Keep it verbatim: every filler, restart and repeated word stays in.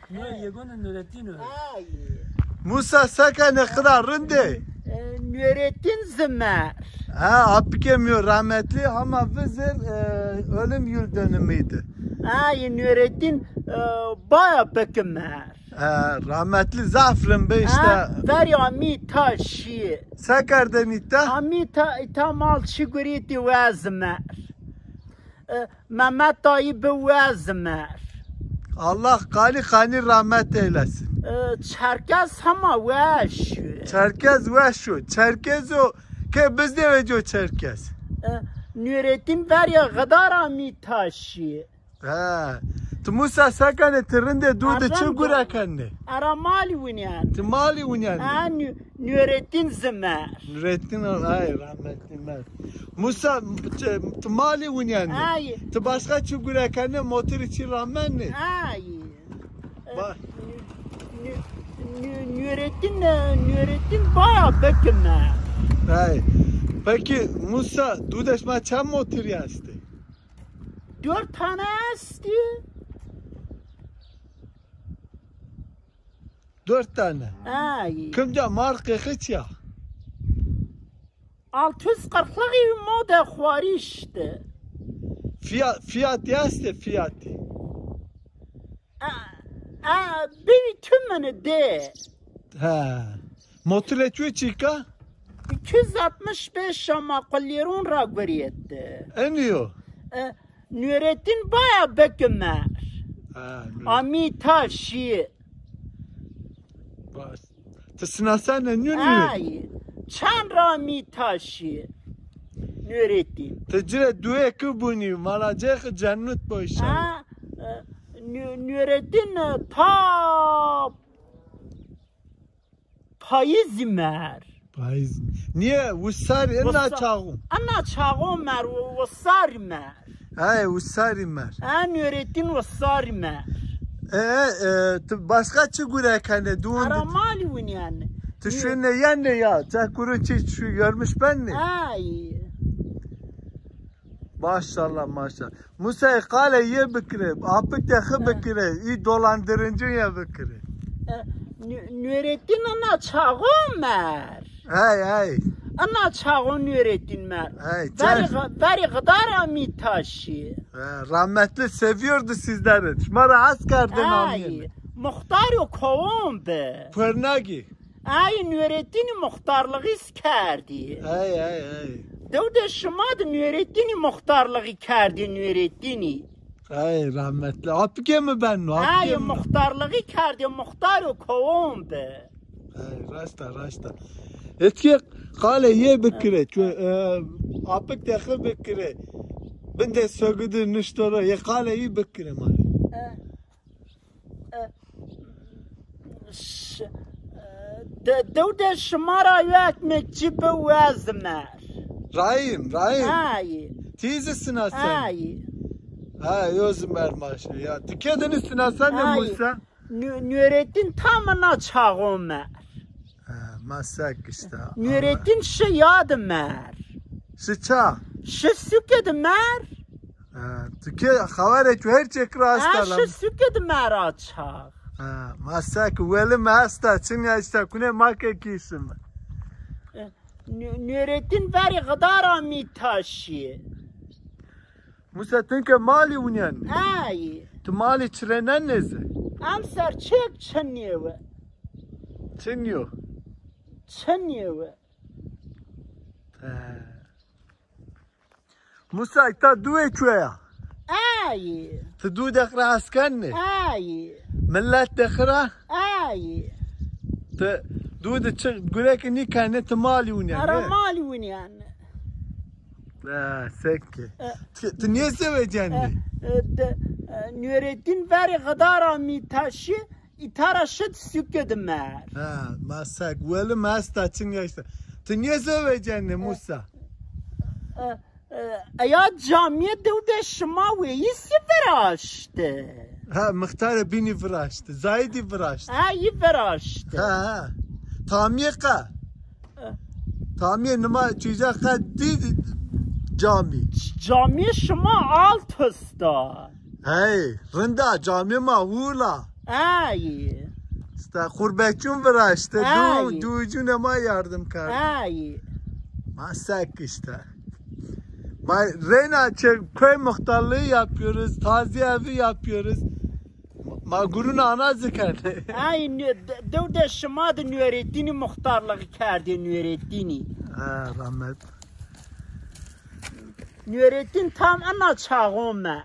No, yegona Nurettin o. Ay. Musa, se kenê, qida rind ê? E, Nurettin zî mer. Ha, apikê mi yo rahmetlî, hama vizêr, e, ölüm yıl dönümüydü. Ay, Nurettin, e, baya peki mer. E, rahmetlî zaf rind bi îşte. Ha, verî amî ta şî. Se kerdêne îta? Amî ta, ta mal çi gurîtî wez mer. E, Mehmet dayî bi wez mer. Allah qanî qanî rahmet eylesin. E, Çerkez hema weş. Çerkez weş o. Çerkez o ke bizdê vecîyo Çerkez. E, Nurettin verî xidar amî ta şî. He. Ti Musa se kenê, ti rind ê, dû de çi gure kenê? Era malî winîyen. Ti malî winîyen? Ha, Nü-, Nurettin zî mer. Nurettin, ay rahmetlî mer. Musa, ti, ti malî winîyen? Ay. Ti başka çi gure kenê, motorî çi ramenê? Ay. Ba- Nü-, Nü-, Nü-, Nurettin, e, Nurettin baya peki mer. Ay. Peki Musa, dû de şima çend motorî estê? Dört tane estî. Dört tane. Ay. Kimca markê xi çi ya? Altı yüz kırklığı mode xwarîşti. Fiyat, fiyatî estê, fiyatî? A, a, bî tümünü de. He. Motorê çi çîka? İki yüz altmış beş ama kullerun ra guriyette. Eniyo. E, Nurettin baya bekümer. Ha, Nurettin. Amî ta şî. Baş. Ti sinasenê nû Nurettin? Ay, çend ra amî ta şî Nurettin. Ti ci rê duê ki bunî, mala cê xi cennet bo inşallah. Ha, e, Nû-, Nurettin, e, ta payîzî mer. Payîz. Nîye? Wisarî, ina çaxû. Ina çaxû mer, wi-, wisarî mer. Hey, wisarî mer. Ha, Nurettin wisarî mer. E, e, ti başka çi gure kenê? Duun. Ara malî winîyenê. Ti şuênê yenê ya, çek gurun çi şu görmüş benni. Ay. Maşallah, maşallah. Musayê qalê yê bikirê, apik de xi bikirê, î dolandirincî yê bikirê. E, Nü-, Nurettin ina çaxo mer. Hey, hey. Ina çaxo Nurettin mer. Hey, verî çer- xi-, verî xidar amî ta şî. He, rahmetli seviyordu sizleri. Şima ra hes kerdin amî. Muxtarê kowan bi. Pernagî. Ay Nurettinî muxtarlixî s-, kerdî. Ay, ay, ay. Dew de şima de Nurettinî muxtarlixî kerdî, Nurettinî. Ay rahmetli. Apikê mi benno, apikê mi. Ay muxtarlixî kerdî, muxtarê kowan bi. Ay raşta, raşta. Etkê qalê yê bikirê. Ço, e, apik de xi bikirê. Bin de sögüdü nişto ro. Yê qalê yî bikirê mali. E. E, ş-, e, de-, dew de şima ra yo ekmek ci bi wez mer. Rahîm, Rahîm. Ay. Ti zî sinasen. Ay. Ha, yo zî mer maşe ya. Ti ke de nî sinasen de Musa? Nü-, Nurettin tam ina çaxo mer. Ha, ma sek işte. Nurettin şi ya de mer. Şi ça? Şi suke de mer. Ha, tu ke xeberê ço her çek ra esta. Ha, şi suke de mer a çax. Ha, ma sek weli mi esta, çin ya işte, kune ma ke kîşim. E, Nü-, Nurettin verî xidar amî ta şî. Musa, ti ke malî winîyen. Ay. Tu malî çirênen nêze? Emser çek çinîye we. Çinîyo. Çinîye we. He. Musa, îta duê ço ya? Ay. Ti dû de xi ra hes kenê? Ay. Millet de xi ra? Ay. Ti dû de çi gureke nîkenê, ti malî winîyenê? Ara malî winîyenê. Ha, seke. E. Ti, ti nêzewecenê? E, e, de, e, Nurettin verî xidar amî ta şî, îta ra şi de suke de mer. Ha, ma sek. Weli mi esta, çin ya işte. Ti nêzewecenê Musa? E, e, eya camîye dew de şima weyî sî viraşte. Ha, mixtarê bînî viraşte. Zahîdî viraşte. Ha, yî viraşte. Ha, ha. Tamîye qa. E. Tamîye nima çîca qa dî camî. Camîye şima alt esta. Hey, rinda camîye ma hûla. Ay. İşte xurbeçun viraştı. Ay. Du, duucune ma yardım kerd. Ay. Ma sek işte. Ma reyna çe-, köy muhtarlığı yapıyoruz. Taziye evi yapıyoruz. Ma gurun ana zikerne. Ay, nü- de- dew de şima de Nurettinî muxtarlığı kerdê Nurettinî. Ha, rahmet. Nurettin tam ana çağon me.